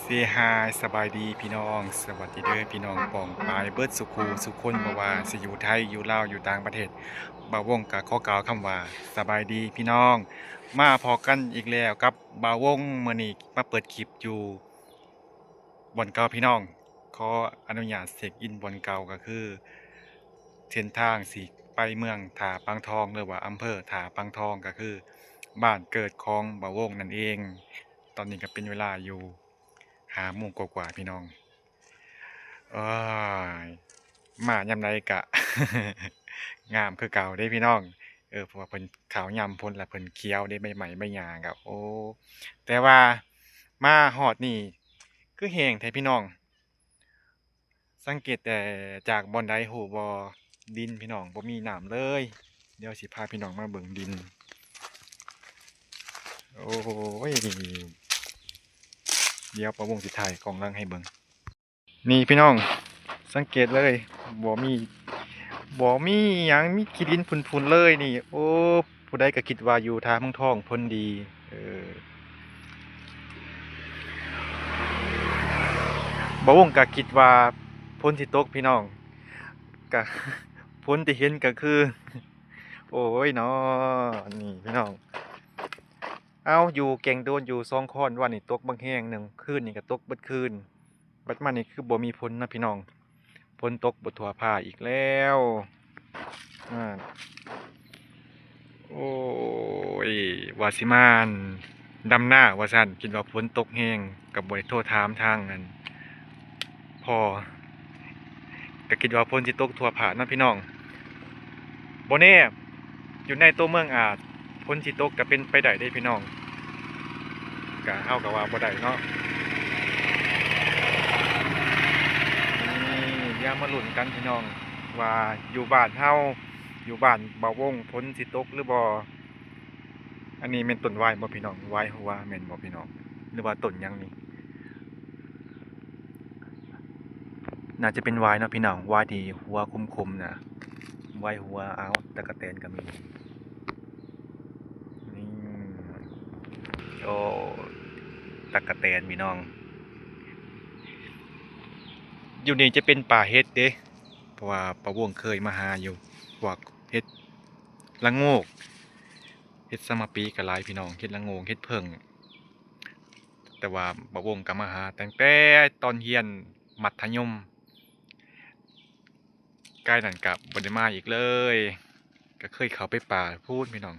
Say hi ສະບາຍດີພີ່ນ້ອງ ສະຫວັດດີເດີພີ່ນ້ອງປ້ອງປາຍເບິດສູ່ຄູ່ສູ່ຄົນ ບໍ່ວ່າຊິຢູ່ໄທ ຢູ່ລາວ ຢູ່ຕ່າງປະເທດ ບ່າວວົງກະຂໍກ່າວຄຳວ່າ ສະບາຍດີພີ່ນ້ອງ ມາພໍ້ກັນອີກແລ້ວກັບບ່າວວົງ ມື້ນີ້ມາເປີດຄລິບຢູ່ບ່ອນເກົ່າພີ່ນ້ອງ ຂໍອະນຸຍາດເຊັກອິນບ່ອນເກົ່າ ກະຄືເສັ້ນທາງຊິໄປເມືອງທ່າປາງທອງ ຫຼືວ່າອຳເພີທ່າປາງທອງ ກະຄືບ້ານເກີດຂອງບ່າວວົງນັ້ນເອງ. ຕອນນີ້ກະເປັນເວລາຢູ່ ຫ້າໂມງກວ່າໆ ພີ່ນ້ອງ ໂອ້ຍ ມາຍາມໃດກະ ງາມຄືເກົ່າເດ້ພີ່ນ້ອງ ເອີ ເພາະວ່າເພິ່ນເຂົ້າຍາມຝົນລະເພິ່ນຂຽວເດ້ ໃບໄມ້ໃບຫຍ້າກະ ໂອ້ ແຕ່ວ່າມາຮອດນີ້ຄືແຫ້ງແທ້ພີ່ນ້ອງ ສັງເກດແຕ່ຈາກບ່ອນໃດຮູ້ບໍ່? ດິນພີ່ນ້ອງ ບໍ່ມີນ້ຳເລີຍ. ດຽວຊິພາພີ່ນ້ອງມາເບິ່ງດິນ ໂອ້ຍ ດຽວປ້າວົງຊິຖ່າຍກ້ອງຫຼັງໃຫ້ເບິ່ງ ນີ້ພີ່ນ້ອງ ສັງເກດເລີຍ ບໍ່ມີ ບໍ່ມີຫຍັງ ມີຂີ້ດິນຝຸ່ນໆເລີຍນີ້ ໂອ້ ຜູ້ໃດກະຄິດວ່າຢູ່ທ່າເມືອງທອງຝົນດີ ເອີ ບ່າວວົງກະຄິດວ່າຝົນຊິຕົກພີ່ນ້ອງ ກະ ຝົນທີ່ເຫັນກະຄື ໂອ້ຍເນາະ ນີ້ພີ່ນ້ອງ ເອົາ ຢູ່ແກ້ງໂດນ ຢູ່ສອງຄອນ ວານນີ້ຕົກບັກແຮງໜຶ່ງ ຄືນນີ້ກະຕົກເບິດຄືນ ບັດມານີ້ຄືບໍ່ມີຝົນນະພີ່ນ້ອງ ຝົນຕົກບໍ່ທົ່ວພາອີກແລ້ວ ໂອ້ຍ ວ່າຊິມາດຳນາວ່າຊັ້ນ ຄິດວ່າຝົນຕົກແຮງ ກະບໍ່ໄດ້ໂທຖາມທາງອັນພໍ່ ກະຄິດວ່າຝົນຊິຕົກທົ່ວພາກເນາະພີ່ນ້ອງ ບໍ່ແນ່ ຢູ່ໃນຕົວເມືອງອາດຝົນຊິຕົກກະເປັນໄປໄດ້ເດ້ພີ່ນ້ອງ ກະເຮົາກະວ່າບໍ່ໄດ້ເນາະ ນີ້ ດຽວມາລຸ້ນກັນພີ່ນ້ອງ ວ່າຢູ່ບ້ານເຮົາ ຢູ່ບ້ານບ່າວວົງ ຝົນຊິຕົກຫຼືບໍ່? ອັນນີ້ແມ່ນຕົ້ນຫວາຍບໍ່ພີ່ນ້ອງ? ຫວາຍຫົວແມ່ນບໍ່ພີ່ນ້ອງ? ຫຼືວ່າຕົ້ນຫຍັງນີ້? ໜ້າຈະເປັນຫວາຍເນາະພີ່ນ້ອງ ຫວາຍທີ່ຫົວຄົມໆນະ ຫວາຍຫົວ ອ້າວ ຕະກະແຕນກະມີ ນີ້ ໂອ້ ຕະກະແຕນພີ່ນ້ອງ ຢູ່ນີ້ຈະເປັນປ່າເຫັດເດ້ ເພາະວ່າປ້າວົງເຄີຍມາຫາຢູ່ ພວກເຫັດລະໂງກ ເຫັດສຳມະປີກະຫຼາຍພີ່ນ້ອງ ເຫັດລະໂງກ ເຫັດເຜິ້ງ ແຕ່ວ່າປ້າວົງກະມາຫາຕັ້ງແຕ່ຕອນຮຽນມັດທະຍົມ ກາຍນັ້ນກະບໍ່ໄດ້ມາອີກເລີຍ ກະເຄີຍເຂົ້າໄປປ່າພຸ້ນພີ່ນ້ອງ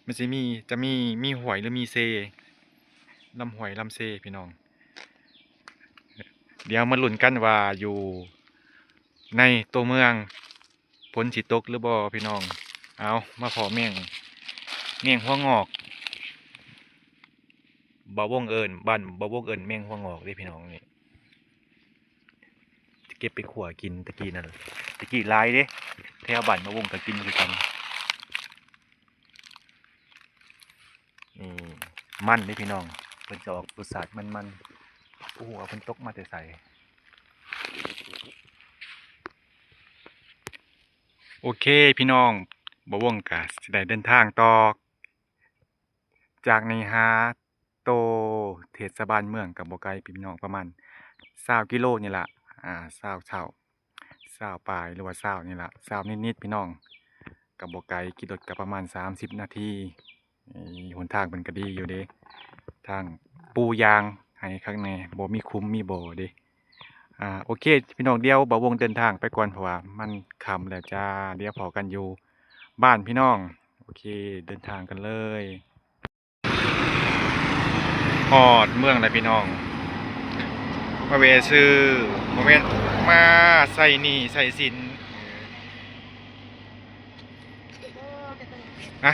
ມັນຊິມີ ຈະມີ ມີຫ້ວຍ ຫຼື ມີເຊ ລຳຫ້ວຍລຳເຊພີ່ນ້ອງ ດຽວມາລຸ້ນກັນວ່າຢູ່ໃນຕົວເມືອງ ຝົນຊິຕົກຫຼືບໍ່ພີ່ນ້ອງ ເອົາ ມາພໍ້ແມງ ແມງຫົວງອກ ບ່າວວົງເອີ້ນ ບ້ານບ່າວວົງເອີ້ນແມງຫົວງອກເດ້ພີ່ນ້ອງ ນີ້ ຈະເກັບໄປຂົ້ວກິນ ຕະກີ້ນັ້ນ ຕະກີ້ຫຼາຍເດ້ ແຖວບ້ານບ່າວວົງກະກິນຄືກັນ ນີ້ ມັນເດ້ພີ່ນ້ອງ ເພິ່ນຈະອອກລົດຊາດມັນໆ ບໍ່ຮູ້ວ່າເພິ່ນຕົກມາແຕ່ໃສ ໂອເຄພີ່ນ້ອງ ບ່າວວົງກະຊິໄດ້ເດີນທາງຕໍ່ ຈາກນີ້ຫາໂຕເທດສະບານເມືອງກະບໍ່ໄກພີ່ນ້ອງ ປະມານຊາວກິໂລນີ້ລະ ອາ ຊາວ ຊາວ ຊາວປາຍ ຫຼືວ່າຊາວນີ້ລະ ຊາວນິດໆພີ່ນ້ອງ ກະບໍ່ໄກ ຂີ່ລົດກະປະມານສາມສິບນາທີ ຫົນທາງເພິ່ນກະດີຢູ່ເດ້ ທາງປູຢາງໃຫ້ຄັກແນ່ ບໍ່ມີຂຸມມີບໍ່ເດ້ ອາ ໂອເຄພີ່ນ້ອງ ດຽວບ່າວວົງເດີນທາງໄປກ່ອນ ເພາະວ່າມັນຄ່ຳແລ້ວຈ້າ ດຽວພໍ້ກັນຢູ່ບ້ານພີ່ນ້ອງ ໂອເຄ ເດີນທາງກັນເລີຍ. ຮອດເມືອງແລ້ວພີ່ນ້ອງ ມາແວ່ຊື້ ບໍ່ແມ່ນ ມາໃສ່ໜີ້ໃສ່ສິນ ຮະ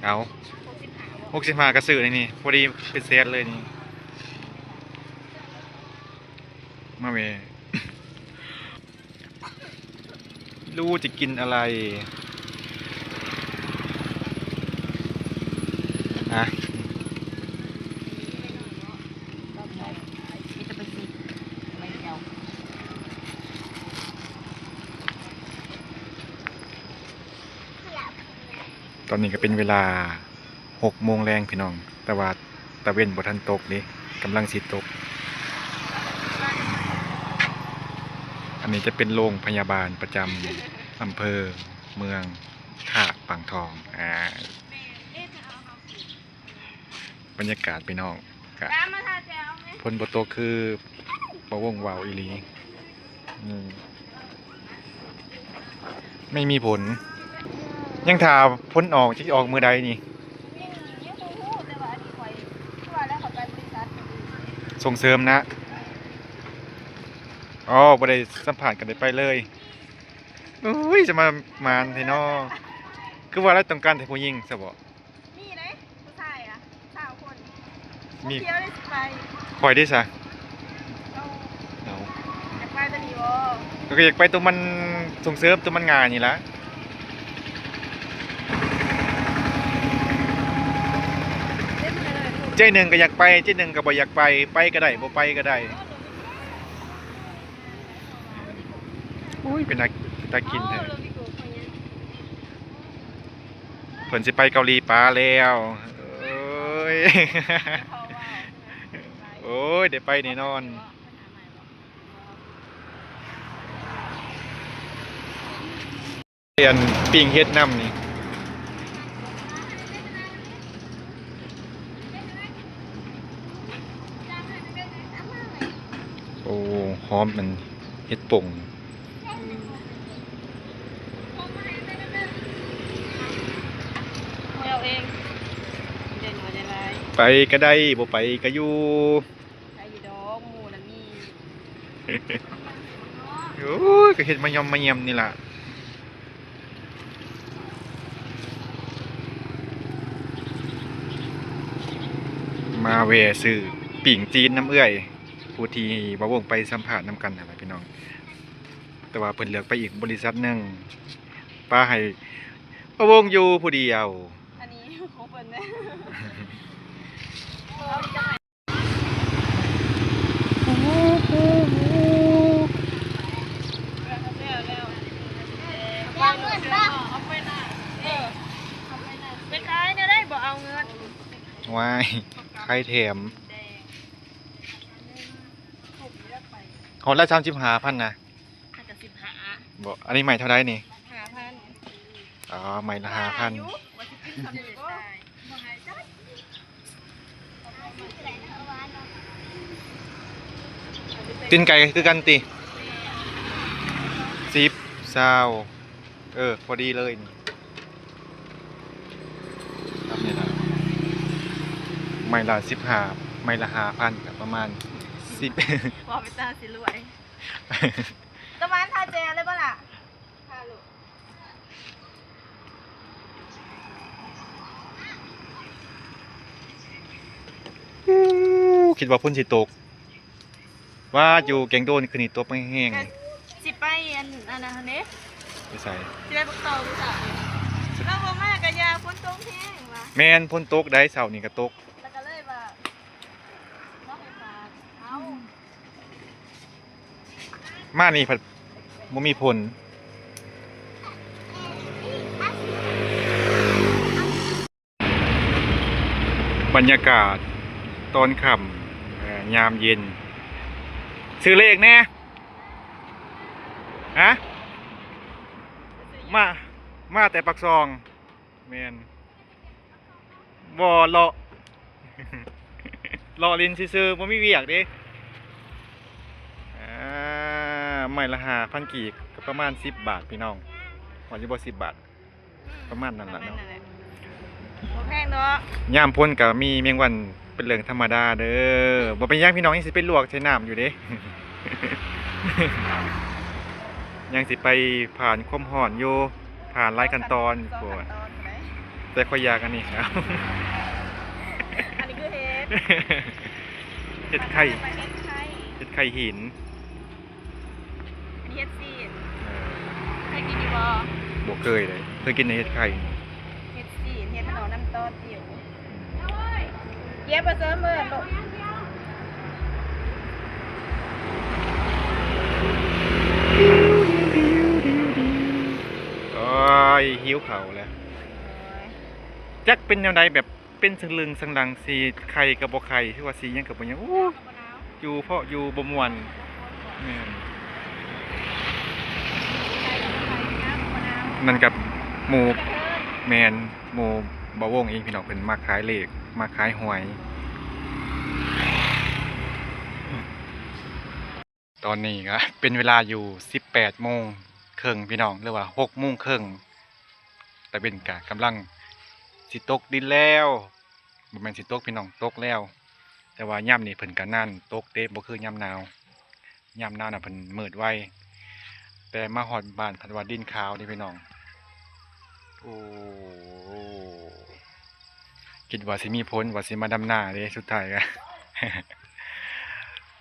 ເອົາ ຫົກສິບຫ້າກະຊື້ໃນນີ້ ພໍດີເປັນແສນເລີຍນີ້ ມາແວ່ ຫຼືຈະກິນອະໄລ ຮະ ຕອນນີ້ກະເປັນເວລາຫົກໂມງແລງພີ່ນ້ອງ ແຕ່ວ່າ ຕາເວັນບໍ່ທັນຕົກເດ້ ກຳລັງຊິຕົກ. ອັນນີ້ຈະເປັນໂຮງພະຍາບານປະຈຳອຳເພີເມືອງທ່າປາງທອງ. ອ່າ ບັນຍາກາດພີ່ນ້ອງ ກະຝົນບໍ່ຕົກຄືບ່າວວົງເວົ້າອີ່ຫຼີ. ອືມ ໄມ່ມີຜົນ ຍັງຖ້າຜົນອອກ ຈັກຊິອອກມື້ໃດນີ້. ຍັງ ຍັງບໍ່ຮູ້ ແຕ່ວ່າອັນນີ້ຂ້ອຍຄືວ່າແລ້ວ ເຂົາໄປບໍລິສັດ ສົ່ງເສີມນະ. ອໍ ບໍ່ໄດ້ສຳພາດ ກໍໄດ້ໄປເລີຍ. ໂອ້ຍ ຈະມາໝານແທ້ນໍ. ຄືວ່າລາວຕ້ອງການແຕ່ຜູ້ຍິງຊະບໍ? ມີເດ້ ຜູ້ຊາຍອະ ຊາວຄົນ. ມີ ຄົນດຽວເດ້ຊິໄປ. ຂ້ອຍເດ້ຊະ? ເອົາ ເອົາ ຢາກໄປໂຕນີ້ບໍ? ຂ້ອຍກໍຢາກໄປໂຕມັນສົ່ງເສີມ ໂຕມັນງ່າຍນີ້ລະ. ເຈ້ໜຶ່ງກໍຢາກໄປ ເຈ້ໜຶ່ງກໍບໍ່ຢາກໄປ. ໄປກໍໄດ້ ບໍ່ໄປກໍໄດ້. ໂອ້ຍ ເປັນຕາ ເປັນຕາກິນແທ້. ເພິ່ນຊິໄປເກົາຫຼີປາແລ້ວ. ໂອ້ຍ ໂອ້ຍ ໄດ້ໄປແນ່ນອນ. ອັນ ປີ້ງເຫັດນຳນີ້. ໂອ້ ຫອມມັນ ເຫັດປົງ. ເອົາເອງ ໄດ້ໜ້ອຍໄດ້ຫຼາຍ. ໄປກໍໄດ້ ບໍ່ໄປກໍຢູ່. ໄດ້ຢູ່ດອກ ໝູ່ນະມີ. ໂອ້ຍ ກໍເຮັດມາຢ່ອມມາຢ້ຽມນີ້ລະ. ມາແວ່ຊື້ປີ້ງຕີນນຳເອື້ອຍ ຜູ້ທີ່ບ່າວວົງໄປສຳພາດນຳກັນຫັ້ນລະພີ່ນ້ອງ. ແຕ່ວ່າເພິ່ນເລືອກໄປອີກບໍລິສັດໜຶ່ງ ປະໃຫ້ບ່າວວົງຢູ່ຜູ້ດຽວ. ອັນນີ້ຂອງເພິ່ນເດ້. ໄປຂາຍແນວໃດບໍ່ເອົາເງິນ? ວ້າຍ ຂາຍແຖມ. ຮອດລະສາມສິບຫ້າພັນນະ. ອັນກໍສິບຫ້າ ບໍ່ ອັນນີ້ໄມ້ເທົ່າໃດນີ້? ຫ້າພັນ. ອໍ ໄມ້ລະຫ້າພັນ. ຕີນໄກ່ຄືກັນຕິ? ສິບ ຊາວ ເອີ ພໍດີເລີຍນີ້. ໄມ້ລະສິບຫ້າ ໄມ້ລະຫ້າພັນ ກໍປະມານສິບ ເວົ້າໄປຕາຊິລວຍ. ຕະວັນ ທາແຈວເລີຍບໍ່ລະ? ທາໂລດ. ອູ້ ຄິດວ່າຝົນຊິຕົກ ວ່າຢູ່ແກ້ງໂດນຄືນນີ້ຕົກແຮງໆ. ກໍຊິໄປອັນ ອັນນັ້ນຫັ້ນເດ້. ໄປໃສ? ຊິໄປບັກຕອງຢູ່ສາວນີ້ ລາວບໍ່ມາກໍຢ່າ ຝົນຕົກແຮງວ່າ. ແມ່ນ ຝົນຕົກໄດ໋ ເຊົ້ານີ້ກໍຕົກ ແລ້ວກໍເລີຍວ່າ ເອົາ ມານີ້ພັດບໍ່ມີຜົນ. ບັນຍາກາດຕອນຄ່ຳ ເອີ ຍາມເຢັນ. ຊື້ເລກແດ່. ຮະ? ມາ ມາແຕ່ປາກຊ່ອງ. ແມ່ນ ບໍ່ ເລາະ ເລາະຫຼິ້ນຊື່ໆ ບໍ່ມີວຽກເດ້. ອ່າ ໄມ້ລະຫ້າພັນກີບ ກໍປະມານສິບບາດພີ່ນ້ອງ. ວ່າຢູ່ບໍ່ ສິບບາດ ປະມານນັ້ນລະເນາະ. ບໍ່ແພງດອກ. ຍາມຝົນກໍມີແມງວັນເປັນເລື່ອງທຳມະດາເດີ. ບໍ່ເປັນຫຍັງພີ່ນ້ອງ ຍັງຊິໄປລວກໃສ່ນ້ຳຢູ່ເດ້. ຍັງຊິໄປຜ່ານຄວາມຮ້ອນຢູ່. ຜ່ານຫຼາຍຂັ້ນຕອນໂພດ ແຕ່ຂ້ອຍຢາກອັນນີ້. ອັນນີ້ຄືເຫັດ ເຫັດໄຂ່ ເຫັດໄຂ່ ເຫັດໄຂ່ຫີນ. ອັນນີ້ເຫັດຊີນ. ເອີ ເຄີຍກິນຢູ່ບໍ່? ບໍ່ເຄີຍເລີຍ. ເຄີຍກິນແຕ່ເຫັດໄຂ່. ເຫັດຊີນ ເຫັດມັນອອກນ້ຳຕອນຕິວ. ອືມ ຢຽບມາເສີມເບິ່ງລູກ. ໂອ້ຍ ຫິວເຂົ້າແລ້ວ. ໂອ້ຍ ຈັກເປັນແນວໃດ ແບບ ເປັນສະລຶງສັງດັງ ຊິໄຄກໍບໍ່ໄຄ ຄືວ່າຊິຫຍັງກໍບໍ່ຫຍັງ. ໂອ້ ຢູ່ເພາະຢູ່ບໍ່ມ່ວນ. ແມ່ນ ນັ້ນກັບໝູ່ ແມ່ນ ໝູ່ບ່າວວົງເອງພີ່ນ້ອງ ເພິ່ນມາຂາຍເລກ ມາຂາຍຫວຍ. ຕອນນີ້ກໍເປັນເວລາຢູ່ສິບແປດໂມງເຄິ່ງພີ່ນ້ອງ ຫຼືວ່າຫົກໂມງເຄິ່ງ. ຕາເວັນກໍກຳລັງຊິຕົກດິນແລ້ວ ບໍ່ແມ່ນຊິຕົກພີ່ນ້ອງ ຕົກແລ້ວ. ແຕ່ວ່າຍາມນີ້ເພິ່ນກໍນານຕົກເດ້ ບໍ່ຄືຍາມໜາວ. ຍາມໜາວນະເພິ່ນມືດໄວ ແຕ່ມາຮອດບ້ານພັດວ່າດິນຂາວເດ້ພີ່ນ້ອງ. ໂອ້ ຄິດວ່າຊິມີຝົນ ວ່າຊິມາດຳນາເດ້ ສຸດທ້າຍກໍ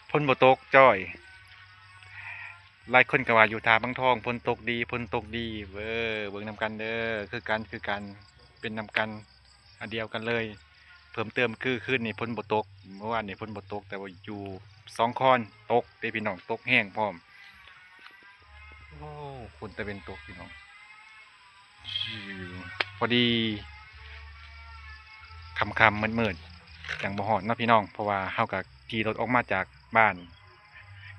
ຝົນບໍ່ຕົກຈ້ອຍ. ຫຼາຍຄົນກໍວ່າຢູ່ທ່າບາງທອງຝົນຕົກດີ ຝົນຕົກດີ. ເອີ ເບິ່ງນຳກັນເດີ ຄືກັນ ຄືກັນ ເປັນນຳກັນ ອັນດຽວກັນເລີຍ. ເພີ່ມເຕີມຄືຄືນນີ້ຝົນບໍ່ຕົກ ເມື່ອວານນີ້ຝົນບໍ່ຕົກ ແຕ່ວ່າຢູ່ສອງຄອນຕົກເດ້ພີ່ນ້ອງ ຕົກແຮງພ້ອມ. ໂອ້ ຝົນຕາເວັນຕົກພີ່ນ້ອງ ພໍດີຄ່ຳໆມືດໆ ຍັງບໍ່ຮອດເນາະພີ່ນ້ອງ ເພາະວ່າເຮົາກໍຂີ່ລົດອອກມາຈາກບ້ານ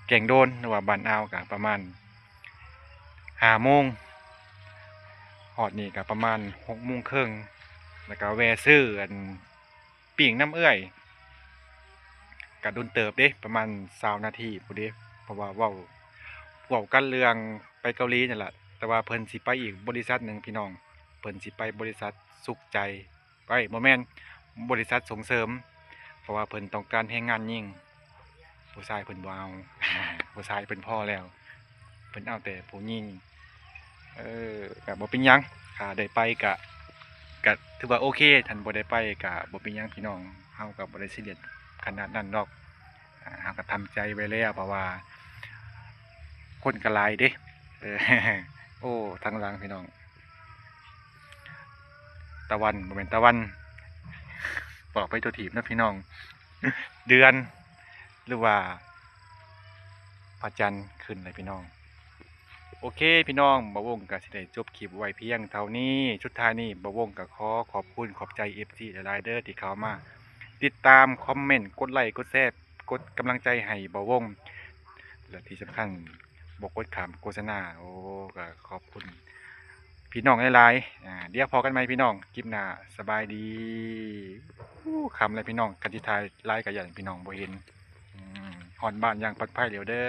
ແກ້ງໂດນ ຫຼືວ່າບ້ານອ່າວ ກໍປະມານຫ້າໂມງ ຮອດນີ້ກໍປະມານຫົກໂມງເຄິ່ງ ແລ້ວກໍແວ່ຊື້ອັນ ປີ້ງນຳເອື້ອຍ ກະດົນເຕີບເດ້ ປະມານຊາວນາທີພຸ້ນເດ້ ເພາະວ່າເວົ້າ ເວົ້າກັນເລື່ອງໄປເກົາຫຼີນັ້ນລະ ແຕ່ວ່າເພິ່ນຊິໄປອີກບໍລິສັດໜຶ່ງພີ່ນ້ອງ ເພິ່ນຊິໄປບໍລິສັດສຸກໃຈ ເອີຍ ບໍ່ແມ່ນ ບໍລິສັດສົ່ງເສີມ ເພາະວ່າເພິ່ນຕ້ອງການແຮງງານຍິງ. ຜູ້ຊາຍເພິ່ນບໍ່ເອົາ ຜູ້ຊາຍເພິ່ນພໍແລ້ວ ເພິ່ນເອົາແຕ່ຜູ້ຍິງ. ເອີ ກະບໍ່ເປັນຫຍັງ ຖ້າໄດ້ໄປກະ ກະຖືວ່າໂອເຄ ຄັນບໍ່ໄດ້ໄປກະບໍ່ເປັນຫຍັງພີ່ນ້ອງ ເຮົາກະບໍ່ໄດ້ຊີຣຽສຂະໜາດນັ້ນດອກ. ອາ ເຮົາກະທຳໃຈໄວ້ແລ້ວ ເພາະວ່າຄົນກະຫຼາຍເດ້. ເອີ ໂອ້ ທາງຫຼັງພີ່ນ້ອງ ຕາວັນ ບໍ່ແມ່ນຕາວັນ ບອກໄປທົ່ວທີບເນາະພີ່ນ້ອງ ເດືອນ ຫຼືວ່າພະຈັນຂຶ້ນແຫຼະພີ່ນ້ອງ. ໂອເຄພີ່ນ້ອງ ບ່າວວົງກໍຊິໄດ້ຈົບຄລິບໄວ້ພຽງເທົ່ານີ້. ສຸດທ້າຍນີ້ບ່າວວົງກໍຂໍຂອບຄຸນຂອບໃຈເອັຟຊີຫຼາຍໆເດີ ທີ່ເຂົ້າມາຕິດຕາມ ຄອມເມັນ ກົດໄລ ກົດແຊ ກົດກຳລັງໃຈໃຫ້ບ່າວວົງ ແລະທີ່ສຳຄັນບໍ່ກົດຂ້າມໂຄສະນາ. ໂອ້ ກໍຂອບຄຸນ ພີ່ນ້ອງຫຼາຍໆ. ອາ ດຽວພໍ້ກັນໃໝ່ພີ່ນ້ອງ ຄລິບໜ້າ ສະບາຍດີ. ໂອ້ ຄ່ຳແລ້ວພີ່ນ້ອງ ຄັນຊິຖ່າຍຫຼາຍກໍຢ້ານພີ່ນ້ອງບໍ່ເຫັນ. ອືມ ຮອດບ້ານຢ່າງປອດໄພແລ້ວເດີ.